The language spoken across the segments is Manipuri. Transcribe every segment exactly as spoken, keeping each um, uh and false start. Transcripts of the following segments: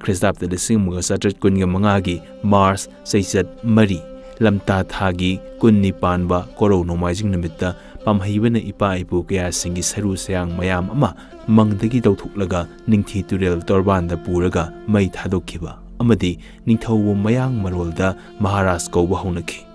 ꯈ꯭ꯔꯤꯁꯇꯥꯕꯇ ꯂꯤꯁꯤꯡ ꯑꯃꯒ ꯆꯥꯇ꯭ꯔꯦꯠ ꯀꯨꯟꯒ ꯃꯉꯥꯒꯤ ꯃꯥꯔꯆ ꯆꯩꯆꯠ ꯃꯔꯤ, ꯂꯝꯇꯥ ꯊꯥꯒꯤ ꯀꯨꯟꯅꯤ ꯄꯥꯟꯕ ꯀꯣꯔꯧ ꯅꯣꯡꯃꯥꯏꯖꯤꯡ ꯅꯨꯃꯤꯠꯇ ꯄꯥꯝꯍꯩꯕꯅ ꯏꯄꯥ ꯏꯄꯨ ꯀꯌꯥꯁꯤꯡꯒꯤ ꯁꯔꯨ ꯁꯌꯥꯡ ꯃꯌꯥꯝ ꯑꯃ ꯃꯪꯗꯒꯤ ꯂꯧꯊꯣꯛꯂꯒ ꯅꯤꯡꯊꯤ ꯇꯨꯔꯦꯜ ꯇꯣꯔꯕꯥꯟꯗ ꯄꯨꯔꯒ ꯃꯩ ꯊꯥꯗꯣꯛꯈꯤꯕ ꯑꯃꯗꯤ ꯅꯤꯡꯊꯧꯕꯨ ꯃꯌꯥꯡ ꯃꯔꯣꯜꯗ ꯃꯍꯥꯔꯥꯖ ꯀꯧꯕ ꯍꯧꯅꯈꯤ꯫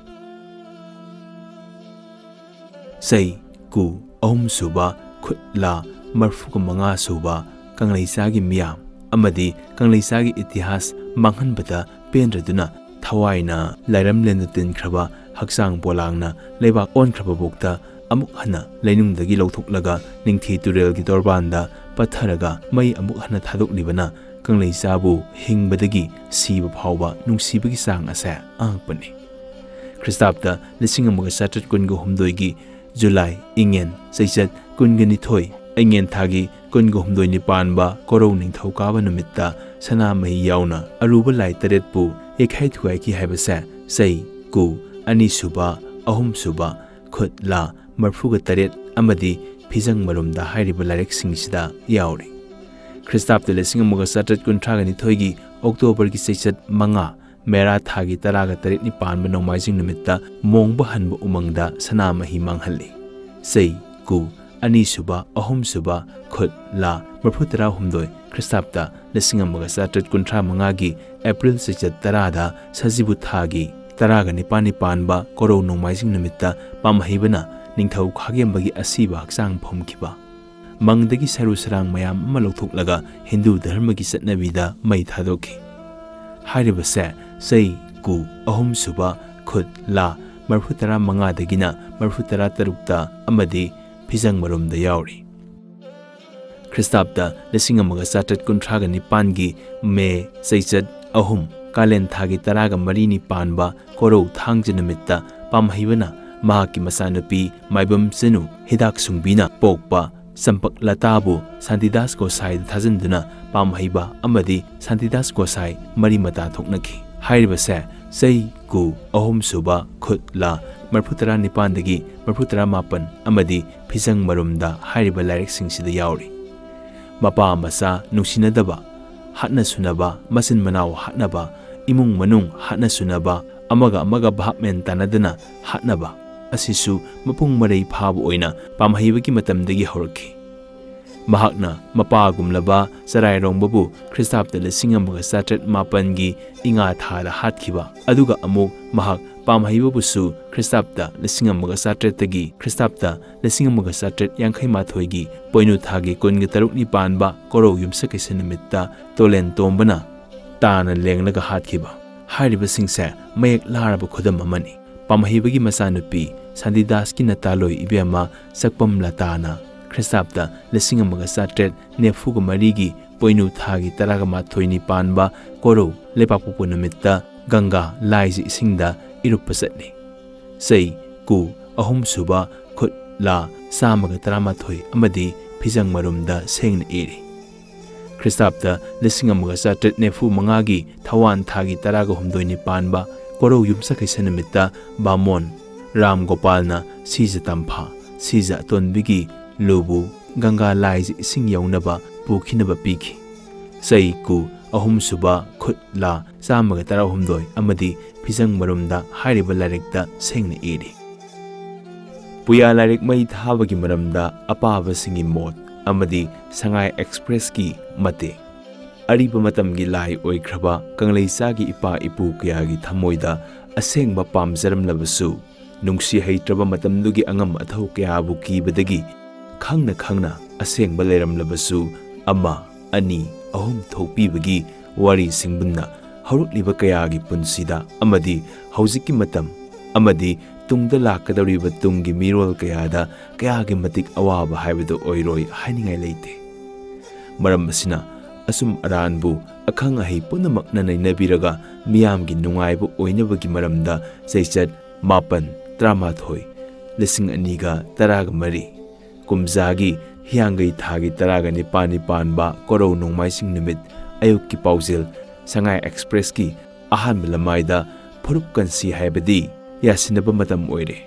ꯆꯩ ꯀꯨ ꯑꯍꯨꯝ ꯁꯨꯕ ꯈꯨꯠ ꯂꯥ ꯃꯔꯐꯨꯒ ꯃꯉꯥ ꯁꯨꯕ ꯀꯪꯂꯩꯆꯥꯒꯤ ꯃꯤꯌꯥꯝ ꯑꯃꯗꯤ ꯀꯪꯂꯩꯆꯥꯒꯤ ꯏꯇꯤꯍꯥꯁ ꯃꯥꯡꯍꯟꯕꯗ ꯄꯦꯟꯗ꯭ꯔꯗꯨꯅ ꯊꯋꯥꯏꯅ ꯂꯥꯏꯔꯝꯂꯦꯟꯗ ꯇꯤꯟꯈ꯭ꯔꯕ ꯍꯛꯆꯥꯡ ꯄꯣꯂꯥꯡꯅ ꯂꯩꯕꯥꯛ ꯑꯣꯟꯈ꯭ꯔꯕ ꯕꯣꯛꯇ ꯑꯃꯨꯛ ꯍꯟꯅ ꯂꯩꯅꯨꯡꯗꯒꯤ ꯂꯧꯊꯣꯛꯂꯒ ꯅꯤꯡꯊꯤ ꯇꯨꯔꯦꯜꯒꯤ ꯇꯣꯔꯕꯥꯟꯗ ꯄꯠꯊꯔꯒ ꯃꯩ ꯑꯃꯨꯛ ꯍꯟꯅ ꯊꯥꯗꯣꯛꯂꯤꯕꯅ ꯀꯪꯂꯩꯆꯥꯕꯨ ꯍꯤꯡꯕꯗꯒꯤ ꯁꯤꯕ ꯐꯥꯎꯕ ꯅꯨꯡꯁꯤꯕꯒꯤ ꯆꯥꯡ ꯑꯁꯦ ꯑꯉꯛꯄꯅꯤ꯫ ꯈ꯭ꯔꯤꯁꯇꯥꯕꯇ ꯂꯤꯁꯤꯡ ꯑꯃꯒ ꯆꯥꯇ꯭ꯔꯦꯠ ꯀꯨꯟꯒ ꯍꯨꯝꯗꯣꯏꯒꯤ ꯖꯨꯂꯥꯏ ꯏꯉꯦꯟ ꯆꯩꯆꯠ ꯀꯨꯟꯒ ꯅꯤꯊꯣꯏ ꯏꯉꯦꯟ ꯊꯥꯒꯤ ꯀꯨꯟꯒ ꯍꯨꯝꯗꯣꯏꯅꯤ ꯄꯥꯟꯕ ꯀꯣꯔꯧ ꯅꯤꯡꯊꯧꯀꯥꯕ ꯅꯨꯃꯤꯠꯇ ꯁꯅꯥꯃꯍꯤ ꯌꯥꯎꯅ ꯑꯔꯨꯕ ꯂꯥꯏ ꯇꯔꯦꯠꯄꯨ ꯌꯩꯈꯥꯏ ꯊꯨꯒꯥꯏꯈꯤ ꯍꯥꯏꯕꯁꯦ ꯆꯩ ꯀꯨ ꯑꯅꯤꯁꯨꯕ, ꯑꯍꯨꯝꯁꯨꯕ, ꯈꯨꯠ ꯂꯥ ꯃꯔꯐꯨꯒ ꯇꯔꯦꯠ ꯑꯃꯗꯤ ꯐꯤꯖꯪ ꯃꯔꯨꯝꯗ ꯍꯥꯏꯔꯤꯕ ꯂꯥꯏꯔꯤꯛꯁꯤꯡꯁꯤꯗ ꯌꯥꯎꯔꯤ꯫ ꯈ꯭ꯔꯤꯁꯇꯥꯕꯇ ꯂꯤꯁꯤꯡ ꯑꯃꯒ ꯆꯥꯇ꯭ꯔꯦꯠ ꯀꯨꯟꯊ꯭ꯔꯥꯒ ꯅꯤꯊꯣꯏꯒꯤ ꯑꯣꯛꯇꯣꯕꯔꯒꯤ ꯆꯩꯆꯠ ꯃꯉꯥ, ꯃꯦꯔꯥ ꯊꯥꯒꯤ ꯇꯔꯥꯒ ꯇꯔꯦꯠꯅꯤ ꯄꯥꯟꯕ ꯅꯣꯡꯃꯥꯏꯖꯤꯡ ꯅꯨꯃꯤꯠꯇ ꯃꯣꯡꯕ ꯍꯟꯕ ꯎꯃꯪꯗ ꯁꯅꯥꯃꯍꯤ ꯃꯥꯡꯍꯜꯂꯤ꯫ ꯆꯩ ꯀꯨ ꯑꯅꯤꯁꯨꯕ, ꯑꯍꯨꯝꯁꯨꯕ, ꯈꯨꯠ ꯂꯥ ꯃꯔꯐꯨ ꯇꯔꯥ ꯍꯨꯝꯗꯣꯏ, ꯈ꯭ꯔꯤꯁꯇꯥꯕꯇ ꯂꯤꯁꯤꯡ ꯑꯃꯒ ꯆꯥꯇ꯭ꯔꯦꯠ ꯀꯨꯟꯊ꯭ꯔꯥ ꯃꯉꯥꯒꯤ ꯑꯦꯄ꯭ꯔꯤꯜ ꯆꯩꯆꯠ ꯇꯔꯥꯗ ꯁꯖꯤꯕꯨ ꯊꯥꯒꯤ ꯇꯔꯥꯒ ꯅꯤꯄꯥꯟꯅꯤ ꯄꯥꯟꯕ ꯀꯣꯔꯧ ꯅꯣꯡꯃꯥꯏꯖꯤꯡ ꯅꯨꯃꯤꯠꯇ ꯄꯥꯝꯍꯩꯕꯅ ꯅꯤꯡꯊꯧ ꯈꯥꯒꯦꯝꯕꯒꯤ ꯑꯁꯤꯕ ꯍꯛꯆꯥꯡ ꯐꯨꯝꯈꯤꯕ꯫ ꯃꯪꯗꯒꯤ ꯁꯔꯨ ꯁꯔꯥꯡ ꯃꯌꯥꯝ ꯑꯃ ꯂꯧꯊꯣꯛꯂꯒ ꯍꯤꯟꯗꯨ ꯙꯔꯃꯒꯤ ꯆꯠꯅꯕꯤꯗ ꯃꯩ ꯊꯥꯗꯣꯛꯈꯤ꯫ ꯍꯥꯏꯔꯤꯕꯁꯦ ꯆꯩ ꯀꯨ ꯑꯍꯨꯝꯁꯨꯕ, ꯈꯨꯠ ꯂꯥ ꯃꯔꯐꯨ ꯇꯔꯥ ꯃꯉꯥꯗꯒꯤꯅ ꯃꯔꯐꯨ ꯇꯔꯥ ꯇꯔꯨꯛꯇ ꯑꯃꯗꯤ ꯐꯤꯖꯪ ꯃꯔꯨꯝꯗ ꯌꯥꯎꯔꯤ꯫ ꯈ꯭ꯔꯤꯁꯇꯥꯕꯇ ꯂꯤꯁꯤꯡ ꯑꯃꯒ ꯆꯥꯇ꯭ꯔꯦꯠ ꯀꯨꯟꯊ꯭ꯔꯥꯒ ꯅꯤꯄꯥꯟꯒꯤ ꯃꯦ ꯆꯩꯆꯠ ꯑꯍꯨꯝ, ꯀꯥꯂꯦꯟ ꯊꯥꯒꯤ ꯇꯔꯥꯒ ꯃꯔꯤꯅꯤ ꯄꯥꯟꯕ ꯀꯣꯔꯧ ꯊꯥꯡꯖ ꯅꯨꯃꯤꯠꯇ ꯄꯥꯝꯍꯩꯕꯅ ꯃꯍꯥꯛꯀꯤ ꯃꯆꯥꯅꯨꯄꯤ ꯃꯥꯏꯕꯝ ꯆꯅꯨ ꯍꯤꯗꯥꯛ ꯁꯨꯡꯕꯤꯅ ꯄꯣꯛꯄ ꯆꯝꯄꯛ ꯂꯇꯥꯕꯨ ꯁꯥꯟꯇꯤꯗꯥꯁ ꯒꯣꯁꯥꯏꯗ ꯊꯥꯖꯤꯟꯗꯨꯅ ꯄꯥꯝꯍꯩꯕ ꯑꯃꯗꯤ ꯁꯥꯟꯇꯤꯗꯥꯁ ꯒꯣꯁꯥꯏ ꯃꯔꯤ ꯃꯇꯥ ꯊꯣꯛꯅꯈꯤ꯫ ꯍꯥꯏꯔꯤꯕꯁꯦ ꯆꯩ ꯀꯨ ꯑꯍꯨꯝꯁꯨꯕ, ꯈꯨꯠ ꯂꯥ ꯃꯔꯐꯨ ꯇꯔꯥ ꯅꯤꯄꯥꯟꯗꯒꯤ ꯃꯔꯐꯨ ꯇꯔꯥ ꯃꯥꯄꯟ ꯑꯃꯗꯤ ꯐꯤꯖꯪ ꯃꯔꯨꯝꯗ ꯍꯥꯏꯔꯤꯕ ꯂꯥꯏꯔꯤꯛꯁꯤꯡꯁꯤꯗ ꯌꯥꯎꯔꯤ꯫ ꯃꯄꯥ ꯃꯆꯥ ꯅꯨꯡꯁꯤꯅꯗꯕ, ꯍꯥꯠꯅ ꯁꯨꯅꯕ, ꯃꯆꯤꯟ ꯃꯅꯥꯎ ꯍꯥꯠꯅꯕ, ꯏꯃꯨꯡ ꯃꯅꯨꯡ ꯍꯥꯠꯅ ꯁꯨꯅꯕ, ꯑꯃꯒ ꯑꯃꯒ ꯚꯥꯞ ꯃꯦꯟ ꯇꯥꯅꯗꯅ ꯍꯥꯠꯅꯕ ꯑꯁꯤꯁꯨ ꯃꯄꯨꯡ ꯃꯔꯩ ꯐꯥꯕ ꯑꯣꯏꯅ ꯄꯥꯝꯍꯩꯕꯒꯤ ꯃꯇꯝꯗꯒꯤ ꯍꯧꯔꯛꯈꯤ꯫ ꯃꯍꯥꯛꯅ ꯃꯄꯥꯒꯨꯝꯂꯕ ꯆꯔꯥꯏꯔꯣꯡꯕꯕꯨ ꯈ꯭ꯔꯤꯁꯇꯥꯕꯇ ꯂꯤꯁꯤꯡ ꯑꯃꯒ ꯆꯥꯇ꯭ꯔꯦꯠ ꯃꯥꯄꯟꯒꯤ ꯏꯉꯥ ꯊꯥꯗ ꯍꯥꯠꯈꯤꯕ, ꯑꯗꯨꯒ ꯑꯃꯨꯛ ꯃꯍꯥꯛ ꯄꯥꯝꯍꯩꯕꯕꯨꯁꯨ ꯈ꯭ꯔꯤꯁꯇꯥꯕꯇ ꯂꯤꯁꯤꯡ ꯑꯃꯒ ꯆꯥꯇ꯭ꯔꯦꯠꯇꯒꯤ ꯈ꯭ꯔꯤꯁꯇꯥꯕꯇ ꯂꯤꯁꯤꯡ ꯑꯃꯒ ꯆꯥꯇ꯭ꯔꯦꯠ ꯌꯥꯡꯈꯩ ꯃꯥꯊꯣꯏꯒꯤ ꯄꯣꯏꯅꯨ ꯊꯥꯒꯤ ꯀꯨꯟꯒ ꯇꯔꯨꯛꯅꯤ ꯄꯥꯟꯕ ꯀꯣꯔꯧ ꯌꯨꯝꯁꯀꯩꯁ ꯅꯨꯃꯤꯠꯇ ꯇꯣꯂꯦꯟ ꯇꯣꯝꯕꯅ ꯇꯥꯅ ꯂꯦꯡꯂꯒ ꯍꯥꯠꯈꯤꯕ꯫ ꯍꯥꯏꯔꯤꯕꯁꯤꯡꯁꯦ ꯃꯌꯦꯛ ꯂꯥꯔꯕ ꯈꯨꯗꯝ ꯑꯃꯅꯤ꯫ ꯄꯥꯝꯍꯩꯕꯒꯤ ꯃꯆꯥꯅꯨꯄꯤ ꯁꯥꯟꯇꯤꯗꯥꯁꯀꯤ ꯅꯇꯥꯂꯣꯏ ꯏꯕꯦꯝꯃ ꯆꯛꯄꯝ ꯂꯇꯥꯅ ꯈ꯭ꯔꯤꯁꯇꯥꯕꯇ ꯂꯤꯁꯤꯡ ꯑꯃꯒ ꯆꯥꯇ꯭ꯔꯦꯠ ꯅꯤꯐꯨꯒ ꯃꯔꯤꯒꯤ ꯄꯣꯏꯅꯨ ꯊꯥꯒꯤ ꯇꯔꯥꯒ ꯃꯥꯊꯣꯏꯅꯤ ꯄꯥꯟꯕ ꯀꯣꯔꯧ ꯂꯩꯄꯥꯛꯄꯣꯛꯄ ꯅꯨꯃꯤꯠꯇ ꯒꯪꯒꯥ ꯂꯥꯏꯖ ꯏꯁꯤꯡꯗ ꯏꯔꯨꯞꯄ ꯆꯠꯂꯤ꯫ ꯆꯩ ꯀꯨ ꯑꯍꯨꯝ ꯁꯨꯕ ꯈꯨꯠ ꯂꯥ ꯆꯥꯝꯃꯒ ꯇꯔꯥꯃꯥꯊꯣꯏ ꯑꯃꯗꯤ ꯐꯤꯖꯪ ꯃꯔꯨꯝꯗ ꯁꯦꯡꯅ ꯏꯔꯤ꯫ ꯈ꯭ꯔꯤꯁꯇꯥꯕꯇ ꯂꯤꯁꯤꯡ ꯑꯃꯒ ꯆꯥꯇ꯭ꯔꯦꯠ ꯅꯤꯐꯨ ꯃꯉꯥꯒꯤ ꯊꯋꯥꯟ ꯊꯥꯒꯤ ꯇꯔꯥꯒ ꯍꯨꯝꯗꯣꯏꯅꯤ ꯄꯥꯟꯕ ꯀꯣꯔꯧ ꯌꯨꯝꯁꯀꯩꯁ ꯅꯨꯃꯤꯠꯇ ꯕꯥꯃꯣꯟ ꯔꯥꯝ ꯒꯣꯄꯥꯜꯅ ꯁꯤꯖ ꯇꯝꯐꯥ, ꯁꯤꯖ ꯑꯇꯣꯟꯕꯤꯒꯤ ꯂꯨꯕꯨ ꯒꯪꯒꯥ ꯂꯥꯏꯖ ꯏꯁꯤꯡ ꯌꯧꯅꯕ ꯄꯨꯈꯤꯅꯕ ꯄꯤꯈꯤ꯫ ꯆꯩ ꯀꯨ ꯑꯍꯨꯝ ꯁꯨꯕ ꯈꯨꯠ ꯂꯥ ꯆꯥꯝꯃꯒ ꯇꯔꯥꯍꯨꯝꯗꯣꯏ ꯑꯃꯗꯤ ꯐꯤꯖꯪ ꯃꯔꯨꯝꯗ ꯍꯥꯏꯔꯤꯕ ꯂꯥꯏꯔꯤꯛꯇ ꯁꯦꯡꯅ ꯏꯔꯤ꯫ ꯄꯨꯌꯥ ꯂꯥꯏꯔꯤꯛ ꯃꯩ ꯊꯥꯕꯒꯤ ꯃꯔꯝꯗ ꯑꯄꯥꯕꯁꯤꯡꯒꯤ ꯃꯣꯠ ꯑꯃꯗꯤ ꯁꯉꯥꯏ ꯑꯦꯛꯁꯄ꯭ꯔꯦꯁꯀꯤ ꯃꯇꯦꯡ꯫ ꯑꯔꯤꯕ ꯃꯇꯝꯒꯤ ꯂꯥꯏ ꯑꯣꯏꯈ꯭ꯔꯕ ꯀꯪꯂꯩꯆꯥꯒꯤ ꯏꯄꯥ ꯏꯄꯨ ꯀꯌꯥꯒꯤ ꯊꯃꯣꯏꯗ ꯑꯁꯦꯡꯕ ꯄꯥꯝꯖꯔꯝꯂꯕꯁꯨ, ꯅꯨꯡꯁꯤ ꯍꯩꯇ꯭ꯔꯕ ꯃꯇꯝꯗꯨꯒꯤ ꯑꯉꯝ ꯑꯊꯧ ꯀꯌꯥꯕꯨ ꯀꯤꯕꯗꯒꯤ ꯈꯪꯅ ꯈꯪꯅ ꯑꯁꯦꯡꯕ ꯂꯩꯔꯝꯂꯕꯁꯨ ꯑꯃ, ꯑꯅꯤ, ꯑꯍꯨꯝ ꯊꯣꯛꯄꯤꯕꯒꯤ ꯋꯥꯔꯤ ꯁꯤꯡꯕꯨꯟꯅ ꯍꯧꯔꯛꯂꯤꯕ ꯀꯌꯥꯒꯤ ꯄꯨꯟꯁꯤꯗ ꯑꯃꯗꯤ ꯍꯧꯖꯤꯛꯀꯤ ꯃꯇꯝ ꯑꯃꯗꯤ ꯇꯨꯡꯗ ꯂꯥꯛꯀꯗꯧꯔꯤꯕ ꯇꯨꯡꯒꯤ ꯃꯤꯔꯣꯜ ꯀꯌꯥꯗ ꯀꯌꯥꯒꯤ ꯃꯇꯤꯛ ꯑꯋꯥꯕ ꯍꯥꯏꯕꯗꯨ ꯑꯣꯏꯔꯣꯏ ꯍꯥꯏꯅꯤꯡꯉꯥꯏ ꯂꯩꯇꯦ꯫ ꯃꯔꯝ ꯑꯁꯤꯅ ꯑꯆꯨꯝ ꯑꯔꯥꯟꯕꯨ ꯑꯈꯪ ꯑꯍꯩ ꯄꯨꯝꯅꯃꯛꯅ ꯅꯩꯅꯕꯤꯔꯒ ꯃꯤꯌꯥꯝꯒꯤ ꯅꯨꯡꯉꯥꯏꯕ ꯑꯣꯏꯅꯕꯒꯤ ꯃꯔꯝꯗ ꯆꯩꯆꯠ ꯃꯥꯄꯟ, ꯇꯔꯥꯃꯥꯊꯣꯏ, ꯂꯤꯁꯤꯡ ꯑꯅꯤꯒ ꯇꯔꯥꯒ ꯃꯔꯤ ꯀꯨꯝꯖꯥꯒꯤ ꯍꯤꯌꯥꯡꯒꯩ ꯊꯥꯒꯤ ꯇꯔꯥꯒ ꯅꯤꯄꯥꯟꯅꯤ ꯄꯥꯟꯕ ꯀꯣꯔꯧ ꯅꯣꯡꯃꯥꯏꯖꯤꯡ ꯅꯨꯃꯤꯠ ꯑꯌꯨꯛꯀꯤ ꯄꯥꯎꯖꯦꯜ ꯁꯉꯥꯏ ꯑꯦꯛꯁꯄ꯭ꯔꯦꯁꯀꯤ ꯑꯍꯥꯟꯕ ꯂꯃꯥꯏꯗ ꯐꯨꯔꯨꯞ ꯀꯟꯁꯤ ꯍꯥꯏꯕꯗꯤ ꯌꯥꯁꯤꯟꯅꯕ ꯃꯇꯝ ꯑꯣꯏꯔꯦ꯫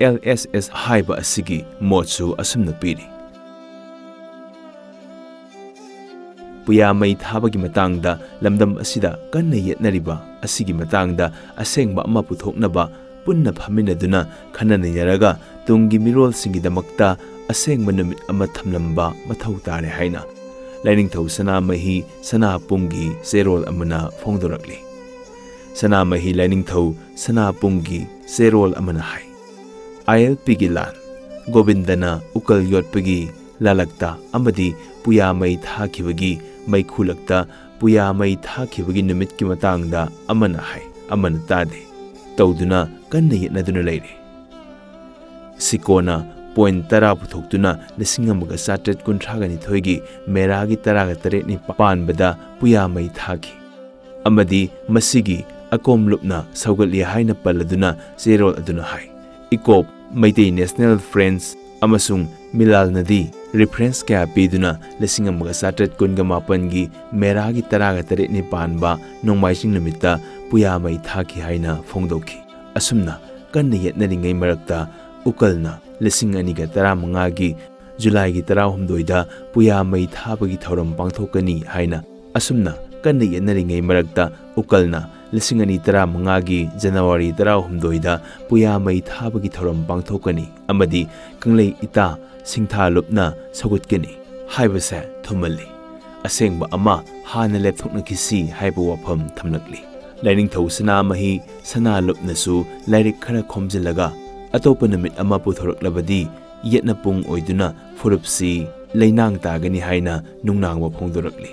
ꯑꯦꯜ ꯑꯦꯁ ꯑꯦꯁ ꯍꯥꯏꯕ ꯑꯁꯤꯒꯤ ꯃꯣꯠꯁꯨ ꯑꯁꯨꯝꯅ ꯄꯤꯔꯤ꯫ ꯄꯨꯌꯥ ꯃꯩ ꯊꯥꯕꯒꯤ ꯃꯇꯥꯡꯗ ꯂꯝꯗꯝ ꯑꯁꯤꯗ ꯀꯟꯅ ꯌꯦꯠꯅꯔꯤꯕ ꯑꯁꯤꯒꯤ ꯃꯇꯥꯡꯗ ꯑꯁꯦꯡꯕ ꯑꯃ ꯄꯨꯊꯣꯛꯅꯕ ꯄꯨꯟꯅ ꯐꯝꯃꯤꯟꯅꯗꯨꯅ ꯈꯟꯅ ꯅꯩꯅꯔꯒ ꯇꯨꯡꯒꯤ ꯃꯤꯔꯣꯜꯁꯤꯡꯒꯤꯗꯃꯛꯇ ꯑꯁꯦꯡꯕ ꯅꯨꯃꯤꯠ ꯑꯃ ꯊꯝꯂꯝꯕ ꯃꯊꯧ ꯇꯥꯔꯦ ꯍꯥꯏꯅ ꯂꯥꯏꯅꯤꯡꯊꯧ ꯁꯅꯥꯃꯍꯤ ꯁꯅꯥꯄꯨꯡꯒꯤ ꯆꯦꯔꯣꯜ ꯑꯃꯅ ꯐꯣꯡꯗꯣꯔꯛꯂꯤ꯫ ꯁꯅꯥꯃꯍꯤ ꯂꯥꯏꯅꯤꯡꯊꯧ ꯁꯅꯥꯄꯨꯡꯒꯤ ꯆꯦꯔꯣꯜ ꯑꯃꯅ ꯍꯥꯏ, ꯑꯥꯏ ꯑꯦꯜ ꯄꯤꯒꯤ ꯂꯥꯟ, ꯒꯣꯕꯤꯟꯗꯅ ꯎꯀꯜ ꯌꯣꯠꯄꯒꯤ ꯂꯥꯂꯛꯇ ꯑꯃꯗꯤ ꯄꯨꯌꯥ ꯃꯩ ꯊꯥꯈꯤꯕꯒꯤ ꯃꯩꯈꯨꯂꯛꯇ ꯄꯨꯌꯥ ꯃꯩ ꯊꯥꯈꯤꯕꯒꯤ ꯅꯨꯃꯤꯠꯀꯤ ꯃꯇꯥꯡꯗ ꯑꯃꯅ ꯍꯥꯏ, ꯑꯃꯅ ꯇꯥꯗꯦ ꯇꯧꯗꯨꯅ ꯀꯟꯅ ꯌꯦꯠꯅꯗꯨꯅ ꯂꯩꯔꯦ꯫ ꯁꯤꯀꯣꯅ ꯄꯣꯏꯟꯠ ꯇꯔꯥ ꯄꯨꯊꯣꯛꯇꯨꯅ ꯂꯤꯁꯤꯡ ꯑꯃꯒ ꯆꯥꯇ꯭ꯔꯦꯠ ꯀꯨꯟꯊ꯭ꯔꯥꯒ ꯅꯤꯊꯣꯏꯒꯤ ꯃꯦꯔꯥꯒꯤ ꯇꯔꯥꯒ ꯇꯔꯦꯠꯅꯤ ꯄꯥꯟꯕꯗ ꯄꯨꯌꯥ ꯃꯩ ꯊꯥꯈꯤ꯫ ꯑꯃꯗꯤ ꯃꯁꯤꯒꯤ ꯑꯀꯣꯝꯂꯨꯞꯅ ꯁꯧꯒꯠꯂꯤ ꯍꯥꯏꯅ ꯄꯜꯂꯗꯨꯅ ꯆꯦꯔꯣꯜ ꯑꯗꯨꯅ ꯍꯥꯏ, ꯏꯀꯣꯞ, ꯃꯩꯇꯩ ꯅꯦꯁꯅꯦꯜ ꯐ꯭ꯔꯦꯟꯁ ꯑꯃꯁꯨꯡ ꯃꯤꯂꯥꯜꯅꯗꯤ ꯔꯤꯐꯔꯦꯟꯁ ꯀꯌꯥ ꯄꯤꯗꯨꯅ ꯂꯤꯁꯤꯡ ꯑꯃꯒ ꯆꯥꯇ꯭ꯔꯦꯠ ꯀꯨꯟꯒ ꯃꯥꯄꯟꯒꯤ ꯃꯦꯔꯥꯒꯤ ꯇꯔꯥꯒ ꯇꯔꯦꯠꯅꯤ ꯄꯥꯟꯕ ꯅꯣꯡꯃꯥꯏꯖꯤꯡ ꯅꯨꯃꯤꯠꯇ ꯄꯨꯌꯥ ꯃꯩ ꯊꯥꯈꯤ ꯍꯥꯏꯅ ꯐꯣꯡꯗꯣꯛꯈꯤ꯫ ꯑꯁꯨꯝꯅ ꯀꯟꯅ ꯌꯦꯠꯅꯔꯤꯉꯩ ꯃꯔꯛꯇ ꯎꯀꯜꯅ ꯂꯤꯁꯤꯡ ꯑꯅꯤꯒ ꯇꯔꯥꯃꯉꯥꯒꯤ ꯖꯨꯂꯥꯏꯒꯤ ꯇꯔꯥꯍꯨꯝꯗꯣꯏꯗ ꯄꯨꯌꯥ ꯃꯩ ꯊꯥꯕꯒꯤ ꯊꯧꯔꯝ ꯄꯥꯡꯊꯣꯛꯀꯅꯤ ꯍꯥꯏꯅ ꯑꯁꯨꯝꯅ ꯀꯟꯅ ꯌꯦꯠꯅꯔꯤꯉꯩ ꯃꯔꯛꯇ ꯎꯀꯜꯅ ꯂꯤꯁꯤꯡ ꯑꯅꯤ ꯇꯔꯥꯃꯉꯥꯒꯤ ꯖꯅꯋꯥꯔꯤ ꯇꯔꯥꯍꯨꯝꯗꯣꯏꯗ ꯄꯨꯌꯥ ꯃꯩ ꯊꯥꯕꯒꯤ ꯊꯧꯔꯝ ꯄꯥꯡꯊꯣꯛꯀꯅꯤ ꯑꯃꯗꯤ ꯀꯪꯂꯩ ꯏꯇꯥ ꯁꯤꯡꯊꯥꯂꯨꯞꯅ ꯁꯧꯒꯠꯀꯅꯤ ꯍꯥꯏꯕꯁꯦ ꯊꯨꯝꯍꯜꯂꯤ꯫ ꯑꯁꯦꯡꯕ ꯑꯃ ꯍꯥꯟꯅ ꯂꯦꯞꯊꯣꯛꯅꯈꯤꯁꯤ ꯍꯥꯏꯕ ꯋꯥꯐꯝ ꯊꯝꯂꯛꯂꯤ꯫ ꯂꯥꯏꯅꯤꯡꯊꯧ ꯁꯅꯥꯃꯍꯤ ꯁꯅꯥꯂꯨꯞꯅꯁꯨ ꯂꯥꯏꯔꯤꯛ ꯈꯔ ꯈꯣꯝꯖꯤꯜꯂꯒ ꯑꯇꯣꯞꯄ ꯅꯨꯃꯤꯠ ꯑꯃ ꯄꯨꯊꯣꯔꯛꯂꯕꯗꯤ ꯌꯦꯠꯅ ꯄꯨꯡ ꯑꯣꯏꯗꯨꯅ ꯐꯨꯔꯨꯞꯁꯤ ꯂꯩꯅꯥꯡ ꯇꯥꯒꯅꯤ ꯍꯥꯏꯅ ꯅꯨꯡꯅꯥꯡꯕ ꯐꯣꯡꯗꯣꯔꯛꯂꯤ꯫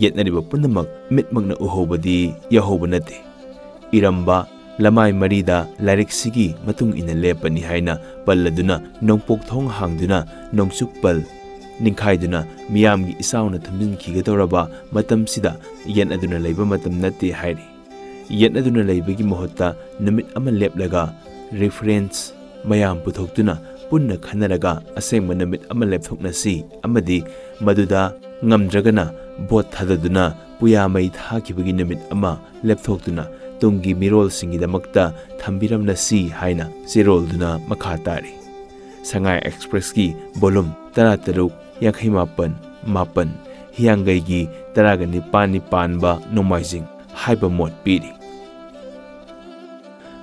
ꯌꯦꯠꯅꯔꯤꯕ ꯄꯨꯝꯅꯃꯛ ꯃꯤꯠꯃꯛꯅ ꯎꯍꯧꯕꯗꯤ ꯌꯥꯍꯧꯕ ꯅꯠꯇꯦ꯫ ꯏꯔꯝꯕ ꯂꯃꯥꯏ ꯃꯔꯤꯗ ꯂꯥꯏꯔꯤꯛꯁꯤꯒꯤ ꯃꯇꯨꯡ ꯏꯟꯅ ꯂꯦꯞꯄꯅꯤ ꯍꯥꯏꯅ ꯄꯜꯂꯗꯨꯅ ꯅꯣꯡꯄꯣꯛ ꯊꯣꯡ ꯍꯥꯡꯗꯨꯅ ꯅꯣꯡꯆꯨꯞ ꯄꯜ ꯅꯤꯡꯈꯥꯏꯗꯨꯅ ꯃꯤꯌꯥꯝꯒꯤ ꯏꯆꯥꯎꯅ ꯊꯨꯝꯖꯤꯟꯈꯤꯒꯗꯧꯔꯕ ꯃꯇꯝꯁꯤꯗ ꯌꯦꯠꯅꯗꯨꯅ ꯂꯩꯕ ꯃꯇꯝ ꯅꯠꯇꯦ ꯍꯥꯏꯔꯤ꯫ ꯌꯦꯠꯅꯗꯨꯅ ꯂꯩꯕꯒꯤ ꯃꯍꯨꯠꯇ ꯅꯨꯃꯤꯠ ꯑꯃ ꯂꯦꯞꯂꯒ ꯔꯤꯐꯔꯦꯟꯁ ꯃꯌꯥꯝ ꯄꯨꯊꯣꯛꯇꯨꯅ ꯄꯨꯟꯅ ꯈꯟꯅꯔꯒ ꯑꯁꯦꯡꯕ ꯅꯨꯃꯤꯠ ꯑꯃ ꯂꯦꯞꯊꯣꯛꯅꯁꯤ ꯑꯃꯗꯤ ꯃꯗꯨꯗ ꯉꯝꯗ꯭ꯔꯒꯅ ꯚꯣꯠ ꯊꯥꯗꯗꯨꯅ ꯄꯨꯌꯥ ꯃꯩ ꯊꯥꯈꯤꯕꯒꯤ ꯅꯨꯃꯤꯠ ꯑꯃ ꯂꯦꯞꯊꯣꯛꯇꯨꯅ ꯇꯨꯡꯒꯤ ꯃꯤꯔꯣꯜꯁꯤꯡꯒꯤꯗꯃꯛꯇ ꯊꯝꯕꯤꯔꯝꯂꯁꯤ ꯍꯥꯏꯅ ꯆꯦꯔꯣꯜꯗꯨꯅ ꯃꯈꯥ ꯇꯥꯔꯤ꯫ ꯁꯉꯥꯏ ꯑꯦꯛꯁꯄ꯭ꯔꯦꯁꯀꯤ ꯚꯣꯂꯨꯝ ꯇꯔꯥꯇꯔꯨꯛ, ꯌꯥꯡꯈꯩ ꯃꯥꯄꯟ, ꯃꯥꯄꯟ, ꯍꯤꯌꯥꯡꯒꯩꯒꯤ ꯇꯔꯥꯒ ꯅꯤꯄꯥꯟꯅꯤ ꯄꯥꯟꯕ ꯅꯣꯡꯃꯥꯏꯖꯤꯡ ꯍꯥꯏꯕ ꯃꯣꯠ ꯄꯤꯔꯤ꯫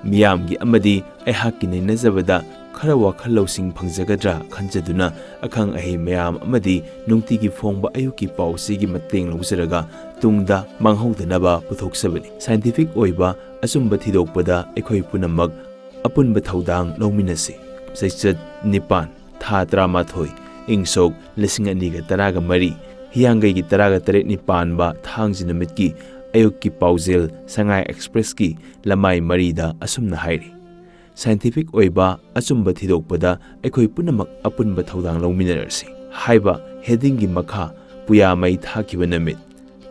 ꯃꯤꯌꯥꯝꯒꯤ ꯑꯃꯗꯤ ꯑꯩꯍꯥꯛꯀꯤ ꯅꯩꯅꯖꯕꯗ ꯈꯔ ꯋꯥꯈꯜ ꯂꯧꯁꯤꯡ ꯐꯪꯖꯒꯗ꯭ꯔꯥ ꯈꯟꯖꯗꯨꯅ ꯑꯈꯪ ꯑꯍꯩ ꯃꯌꯥꯝ ꯑꯃꯗꯤ ꯅꯨꯡꯇꯤꯒꯤ ꯐꯣꯡꯕ ꯑꯌꯨꯛꯀꯤ ꯄꯥꯎꯆꯦꯒꯤ ꯃꯇꯦꯡ ꯂꯧꯖꯔꯒ ꯇꯨꯡꯗ ꯃꯥꯡꯍꯧꯗꯅꯕ ꯄꯨꯊꯣꯛꯆꯕꯅꯤ꯫ Scientific ꯑꯣꯏꯕ ꯑꯆꯨꯝꯕ ꯊꯤꯗꯣꯛꯄꯗ ꯑꯩꯈꯣꯏ ꯄꯨꯝꯅꯃꯛ ꯑꯄꯨꯟꯕ ꯊꯧꯗꯥꯡ ꯂꯧꯃꯤꯟꯅꯁꯤ꯫ ꯆꯩꯆꯠ ꯅꯤꯄꯥꯟ, ꯊꯥ ꯇꯔꯥꯃꯥꯊꯣꯏ, ꯏꯪ ꯁꯣꯛ ꯂꯤꯁꯤꯡ ꯑꯅꯤꯒ ꯇꯔꯥꯒ ꯃꯔꯤ, ꯍꯤꯌꯥꯡꯒꯩꯒꯤ ꯇꯔꯥꯒ ꯇꯔꯦꯠꯅꯤ ꯄꯥꯟꯕ ꯊꯥꯡꯖ ꯅꯨꯃꯤꯠꯀꯤ ꯑꯌꯨꯛꯀꯤ ꯄꯥꯎꯖꯦꯜ ꯁꯉꯥꯏ ꯑꯦꯛꯁꯄ꯭ꯔꯦꯁꯀꯤ ꯂꯃꯥꯏ ꯃꯔꯤꯗ ꯑꯁꯨꯝꯅ ꯍꯥꯏꯔꯤ꯫ Scientific ꯑꯣꯏꯕ ꯑꯆꯨꯝꯕ ꯊꯤꯗꯣꯛꯄꯗ ꯑꯩꯈꯣꯏ ꯄꯨꯝꯅꯃꯛ ꯑꯄꯨꯟꯕ ꯊꯧꯗꯥꯡ ꯂꯧꯃꯤꯟꯅꯔꯁꯤ ꯍꯥꯏꯕ ꯍꯦꯗꯤꯡꯒꯤ ꯃꯈꯥ ꯄꯨꯌꯥ ꯃꯩ ꯊꯥꯈꯤꯕ ꯅꯨꯃꯤꯠ,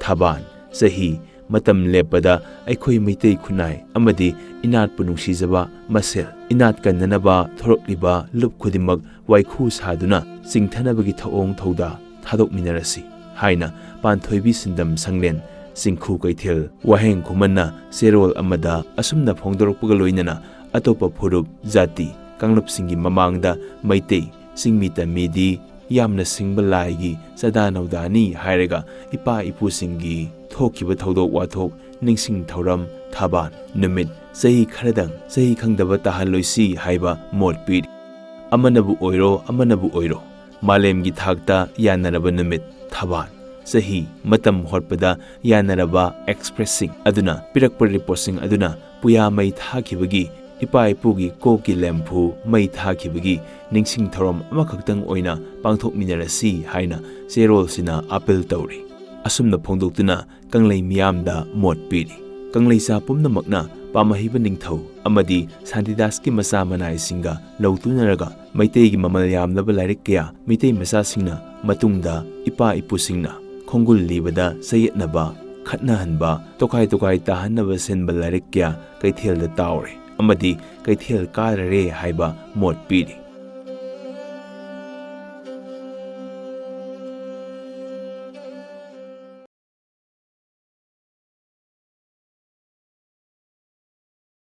ꯊꯕꯥꯟ, ꯆꯍꯤ, ꯃꯇꯝ ꯂꯦꯞꯄꯗ ꯑꯩꯈꯣꯏ ꯃꯩꯇꯩ ꯈꯨꯟꯅꯥꯏ ꯑꯃꯗꯤ ꯏꯅꯥꯠꯄꯨ ꯅꯨꯡꯁꯤꯖꯕ ꯃꯁꯦꯜ ꯏꯅꯥꯠ ꯀꯟꯅꯅꯕ ꯊꯣꯔꯛꯂꯤꯕ ꯂꯨꯞ ꯈꯨꯗꯤꯡꯃꯛ ꯋꯥꯏꯈꯨ ꯁꯥꯗꯨꯅ ꯆꯤꯡꯊꯅꯕꯒꯤ ꯊꯧꯑꯣꯡ ꯊꯧꯗꯥ ꯊꯥꯗꯣꯛꯃꯤꯟꯅꯔꯁꯤ ꯍꯥꯏꯅ ꯄꯥꯟꯊꯣꯏꯕꯤ ꯁꯤꯟꯗꯝ ꯁꯪꯂꯦꯟ ꯆꯤꯡꯈꯨ ꯀꯩꯊꯦꯜ ꯋꯥꯍꯦꯡ ꯈꯨꯃꯟꯅ ꯆꯦꯔꯣꯜ ꯑꯃꯗ ꯑꯁꯨꯝꯅ ꯐꯣꯡꯗꯣꯔꯛꯄꯒ ꯂꯣꯏꯅꯅ ꯑꯇꯣꯞꯄ ꯐꯨꯔꯨꯞ, ꯖꯥꯇꯤ, ꯀꯥꯡꯂꯨꯞꯁꯤꯡꯒꯤ ꯃꯃꯥꯡꯗ ꯃꯩꯇꯩ ꯆꯤꯡꯃꯤ ꯇꯝꯃꯤꯗꯤ ꯌꯥꯝꯅ ꯁꯤꯡꯕ ꯂꯥꯏꯒꯤ ꯆꯥꯗꯥ ꯅꯧꯗꯥꯅꯤ ꯍꯥꯏꯔꯒ ꯏꯄꯥ ꯏꯄꯨꯁꯤꯡꯒꯤ ꯊꯣꯛꯈꯤꯕ ꯊꯧꯗꯣꯛ ꯋꯥꯊꯣꯛ, ꯅꯤꯡꯁꯤꯡ ꯊꯧꯔꯝ, ꯊꯕꯥꯟ ꯅꯨꯃꯤꯠ ꯆꯍꯤ ꯈꯔꯗꯪ ꯆꯍꯤ ꯈꯪꯗꯕ ꯇꯥꯍꯜꯂꯣꯏꯁꯤ ꯍꯥꯏꯕ ꯃꯣꯠ ꯄꯤꯔꯤ꯫ ꯑꯃꯅꯕꯨ ꯑꯣꯏꯔꯣ, ꯑꯃꯅꯕꯨ ꯑꯣꯏꯔꯣ, ꯃꯥꯂꯦꯝꯒꯤ ꯊꯥꯛꯇ ꯌꯥꯅꯔꯕ ꯅꯨꯃꯤꯠ ꯊꯕꯥꯟ, ꯆꯍꯤ, ꯃꯇꯝ ꯍꯣꯠꯄꯗ ꯌꯥꯅꯔꯕ ꯑꯦꯛꯁꯄ꯭ꯔꯦꯁꯁꯤꯡ ꯑꯗꯨꯅ ꯄꯤꯔꯛꯄ ꯔꯤꯄꯣꯔꯠꯁꯤꯡ ꯑꯗꯨꯅ ꯄꯨꯌꯥ ꯃꯩ ꯊꯥꯈꯤꯕꯒꯤ, ꯏꯄꯥ ꯏꯄꯨꯒꯤ ꯀꯣꯛꯀꯤ ꯂꯦꯝꯐꯨ ꯃꯩ ꯊꯥꯈꯤꯕꯒꯤ ꯅꯤꯡꯁꯤꯡ ꯊꯧꯔꯝ ꯑꯃꯈꯛꯇꯪ ꯑꯣꯏꯅ ꯄꯥꯡꯊꯣꯛꯃꯤꯟꯅꯔꯁꯤ ꯍꯥꯏꯅ ꯆꯦꯔꯣꯜꯁꯤꯅ ꯑꯥꯄꯤꯜ ꯇꯧꯔꯤ꯫ ꯑꯁꯨꯝꯅ ꯐꯣꯡꯗꯣꯛꯇꯨꯅ ꯀꯪꯂꯩ ꯃꯤꯌꯥꯝꯗ ꯃꯣꯠ ꯄꯤꯔꯤ꯫ ꯀꯪꯂꯩꯆꯥ ꯄꯨꯝꯅꯃꯛꯅ ꯄꯥꯝꯍꯩꯕ ꯅꯤꯡꯊꯧ ꯑꯃꯗꯤ ꯁꯥꯟꯇꯤꯗꯥꯁꯀꯤ ꯃꯆꯥ ꯃꯅꯥꯏꯁꯤꯡꯒ ꯂꯧꯇꯨꯅꯔꯒ ꯃꯩꯇꯩꯒꯤ ꯃꯃꯜ ꯌꯥꯝꯂꯕ ꯂꯥꯏꯔꯤꯛ ꯀꯌꯥ ꯃꯤꯇꯩ ꯃꯆꯥꯁꯤꯡꯅ ꯃꯇꯨꯡꯗ ꯏꯄꯥ ꯏꯄꯨꯁꯤꯡꯅ ꯈꯣꯡꯒꯨꯜ ꯂꯤꯕꯗ ꯆꯌꯦꯠꯅꯕ, ꯈꯠꯅꯍꯟꯕ, ꯇꯣꯈꯥꯏ ꯇꯣꯈꯥꯏ ꯇꯥꯍꯟꯅꯕ ꯁꯤꯟꯕ ꯂꯥꯏꯔꯤꯛ ꯀꯌꯥ ꯀꯩꯊꯦꯜꯗ ꯇꯥꯎꯔꯦ ꯑꯃꯗꯤ ꯀꯩꯊꯦꯜ ꯀꯥꯔꯔꯦ ꯍꯥꯏꯕ ꯃꯣꯠ ꯄꯤꯔꯤ꯫